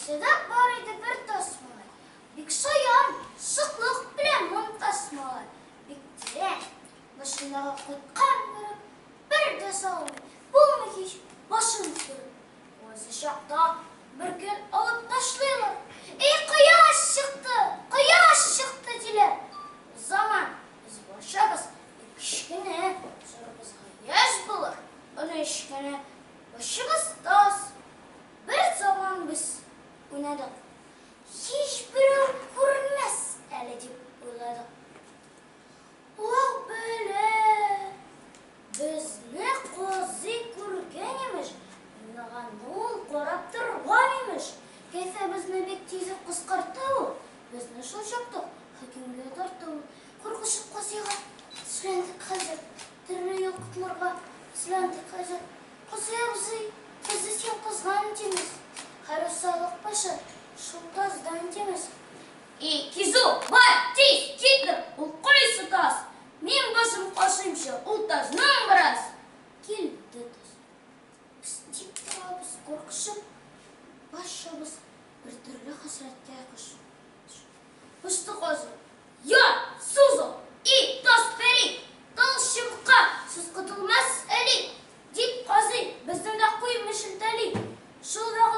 Мәдрәсәдә бар иде бер таз малай. Бик шаян, шыклык белән мумтаз малай. Бик тирән, башындагы каткан бүрек бер дә салмый, булмый һич башын күреп. Үзе чакта бер көн алып ташлыйлар. Эй, кояш чыкты, кояш чыкты, диләр. Заман без барчабыз бик кечкенә, зурыбызга яшь булыр, 13 кенә, башыбыз таз. Бер заман без уйнадык. Һич берәү күрмәс әле дип уйладык. Ул белә, безне казый күргән имеш, уйнаганны ул карап торган имеш. Кәйфебезне бик тиз үк кыскартты ул, безне шул чакта ук хөкемгә тартты ул. Куркышып казыйга тезләндек хәзер, төрле юл котларга тезләндек хәзер. Казый абзый, безне син кызган димез, Һәр усаллык башы шул таздан димез. И, кизү, бар, тиз, китер, ул кайсы таз? Мин башым кашыймчы ул тазның бераз. Килде таз. Без тик торабыз куркышып, барчабыз бертөрле хәсрәткә кушып. Посты казый. Я, сузыл, и, таз пәри, тал чыбыкка сез котылмассыз әле, дип казый, безне дә куймый шелтәли. Шул вакыт.